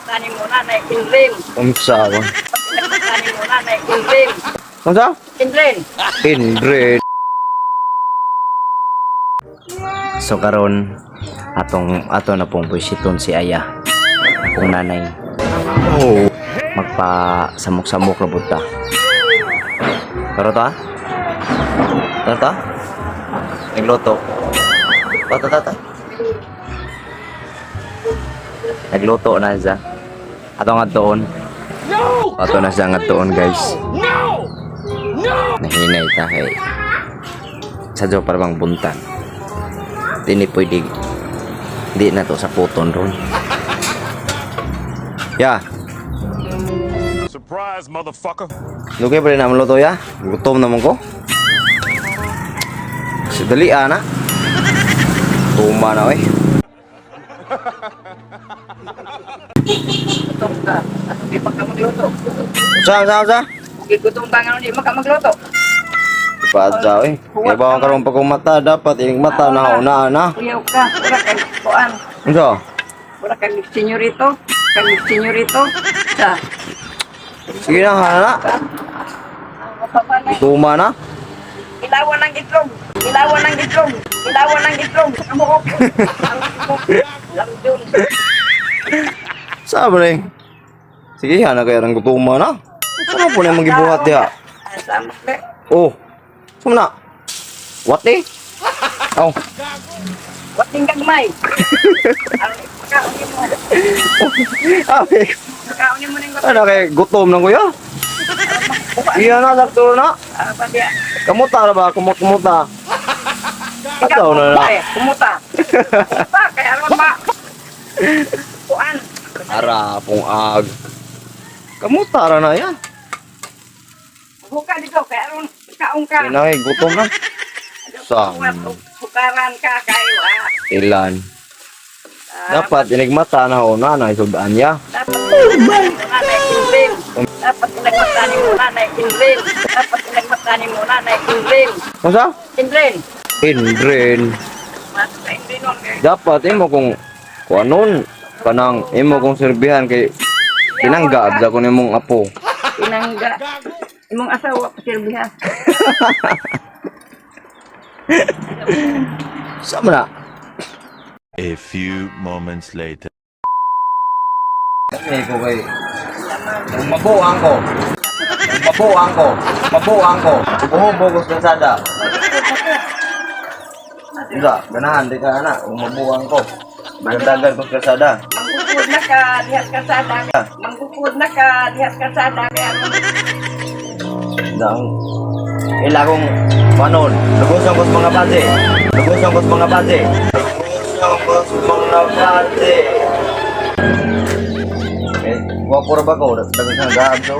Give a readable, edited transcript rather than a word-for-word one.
Nagmata nimo, nanay Inrin. Unsa ba? Nagmata nimo, nanay Inrin. Unsa? Inrin. Indred. So karon atong ato na pong buwisiton si Aya. Akong nanay. Oh. Magpa samok-samok na buta. Tara ta? Tara ta? Nagluto. Tata tata. Nagluto na siya. Ato nga doon. Ato na siya nga doon, guys. Nahinay ta kay sadyo para bang buntan. Di ni pwede, di na to sa puton ron. Ya, Surprise, motherfucker. Lugay pa rin na luto ya. Gutom naman ko. Si dali ana. Tuma na oy. Gutom ka. At di pa ka magluto. Sa sa sa. Gutom ka nga, di pa ka magluto. Ipaadya oy. Kaya ba karon pag mata dapat ining mata na una na. Kuyaw ka. Wala kay kuan. Unsa? Wala kay senyorito. Kay senyorito. Sa. Sige na hana. Mapapanay. Tuma na. Ilawan ng itlog. Ilawan ng itlog. Ilawan ng itlog. Ang buhok. Ang buhok. Langdon. Sa ba rin? Sige hana kay rang gutuma na. Ano po na magibuhat diha? Sama ka. Oh. Sumna. What eh? Oh. Wating gagmay. Ang pagkaon mo. Ah, okay. Pagkaon mo ning Ano kay gutom na kuya? Iya na sakto na. Ah, ba diya? Kamuta ra ba? Kumot kumuta. Ataw na na. Eh, kumuta. Kumuta kay aron ba? Kuan. Ara pong ag. Kamuta ra na yan. Buka dito kay aron kaon ka. Kinay gutom na. Sa Hukaran ka kay wa. ilan. Ah, Dapat inigmata na ho na na isudaan niya. Dapat nanay Inrin. Dapat nagmata nimo, nanay Inrin. Dapat nagmata nimo, nanay Inrin. Unsa? Inrin. Indren. Mas ka Inrin nun kay. Dapat imo kung kuanon kanang imo kong serbihan kay pinangga abda ko nimong apo. Pinangga. Imong asawa pasilbiha. Sa man na? A few moments later. Kami ko kay mabuang ko. Mabuang ko. Mabuang ko. Buhong bogos ng sada. Unsa, ganahan di ka ana, mabuang ko. Magdagan ko sa kalsada. Manggukod na ka diha sa kalsada. Manggukod na ka diha sa kalsada kay aron Daong ila kong panon. Lugosan ko sa mga base. Lugosan ko sa mga base. Lugosan ko sa mga base. Okay, wapo ra ba ko? Dagan sa gaab so.